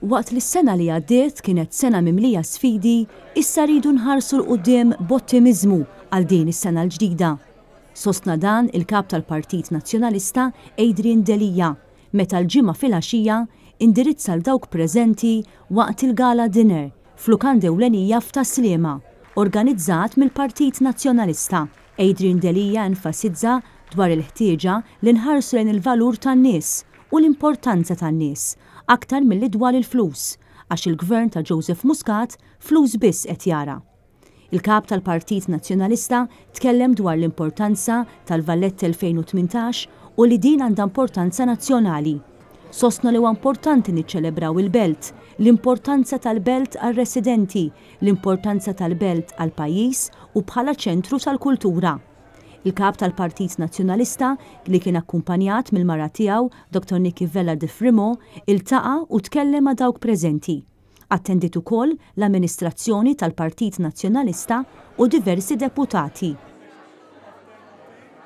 Waqt li s-sena li għaddiet kienet sena mimlija sfidi, issa rridu nħarsu 'l quddiem b'ottimiżmu għal din is-sena l-ġdida. Sostna dan il-Kap tal-Partit Nazzjonalista Adrian Delia meta l-Ġimgħa filgħaxija indirizza 'l dawk preżenti waqt il-Gala Dinner f'lukanda ewlenija f'Tas-Sliema, organizzat mill-Partit Nazzjonalista. Adrian Delia enfasizza dwar il-ħtieġa li nħarsu lejn il-valur tan-nies u l-importanza tan-nies, aktar milli dwar il-flus, għax il-Gvern ta' Joseph Muscat flus biss qed jara. Il-Kap tal-Partit Nazzjonalista tkellem dwar l-importanza tal-Valletta 2018 u li din għandha importanza nazzjonali. Sostna li huwa importanti niċċelebraw il-belt, l-importanza tal-belt għar-residenti, l-importanza tal-belt għall-pajjiż u bħala ċentru tal-kultura. Il-Kap tal-Partit Nazzjonalista, li kien akkumpanjat mill-mara tiegħu Dottor Nikki Vella de Fremaux, iltaqa' u tkellem ma' dawk preżenti. Attendiet ukoll l-amministrazzjoni tal-Partit Nazzjonalista u diversi deputati.